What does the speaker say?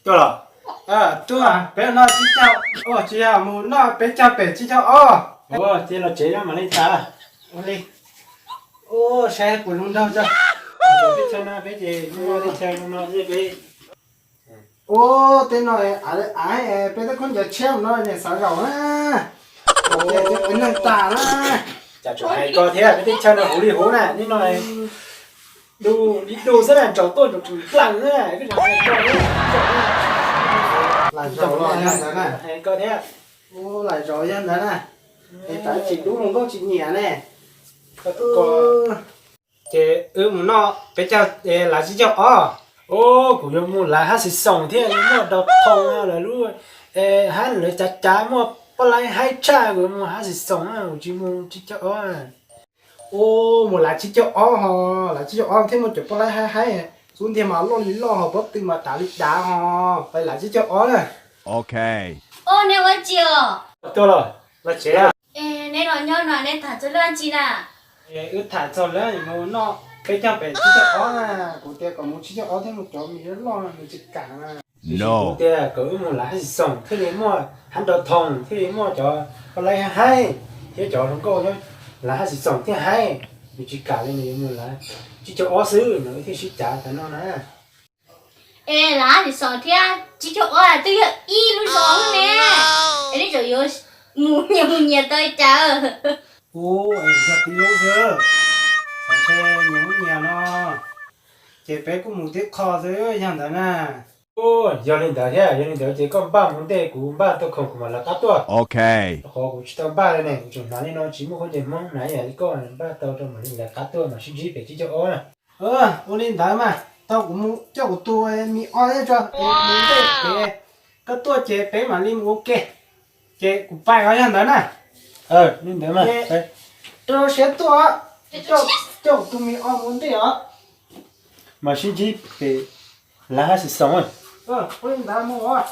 Tuaj los? Tuaj, peb noj tsib caug, tsis yog, mus noj peb caug pem tsib caug ob. Ua ces los tsev mam li tas. Ua li. Ua, saib puas zoo nraug tso. Teb chaws no peb ces noj teb chaws no no peb. Ua, tej no av, peb tej khaub ncaws tshiab no niam xav zaum na. Ua, tej neeg tas na. Cas tseem hais koj thiab, peb teb chaws no huv li huv na, nim no du, ib du xwb na, tsaus tuaj tsaus tseem plaws na. Lam zaum los yog ntawd na. Hais koj thiab. Ua, lam zaum yog ntawd na. Es tas tsis dub hluas nkauj tsis nyiam ne. Ces wb mus noj peb caug, lav tsib caug ob. Ua, kuv yuav mus lav hab xis xoos thiab yuav muaj dau thoo lawv lub hab lawv cav cav muaj poj laib haib tshaj, kuv yuav mus hab xis xoos, kuv tsis mus tsib caug ob. Ua, mus lav tsib caug ob ho, lav tsib caug ob thiab muaj cov poj laib haib haib, xub ntiag mas loj li loj ho, pob tw mas tav li dav ho, pais lav tsib caug ob na. Ok. Ua, neb ua tsi os? Tuaj los, los tsev. Es neb los nyob no neb tham txog lub tsi na? Wb tham txog lawv mus noj peb caug pem tsib caug ob na, kuv tias kom mus tsib caug ob thiab mus cov mis loj loj no nws tsis kam na. Kuv tias kom wb mus lav hab xis xoos thiaj li muaj hab dau thoo thiaj li muaj cov poj laib haib haib thiab cov hluas nkauj nyob lav hab xis xoos thiaj haib. Nws tsis kam li, nws yuav mus lav tsib caug ob xwb no, wb thiaj sib cav tas no na. Es lav hab xis xoos thiab tsib caug ob twb yog ib lub zos ne. Es neb tseem yuav mus nyias mus nyias tau cas? Ua, es yog tib lub xwb, ntshe nyias mus nyias no, ces peb kuj mus tib qho xwb yog ntawd na. Ua, yog li ntawd thiab, yog li ntawd ces koj npaj mus ntej, kuv npaj tau khoom kuv mam lawv qab tuaj. Ok. Qhov kuv tsis tau npaj li ne, kuv tseem hnav li no tsis muaj khaub ncaws Hmoob hnav ib yam li koj, npaj tau rau mam li lawv qab tuaj mam sib ntsib pem tsib caug ob na. Ua li ntawd mas tau kuv mus coj kuv tus me o thiab tso, mus ntej pem, koj tuaj ces peb mam li mus ua ke, ces kuv pais os yog ntawd na. Li ntawd mas rau siab tuaj, coj kuv tus me o mus ntej os. Mas sib ntsib pem lav hab xis xoos. Ua li ntawd mus os.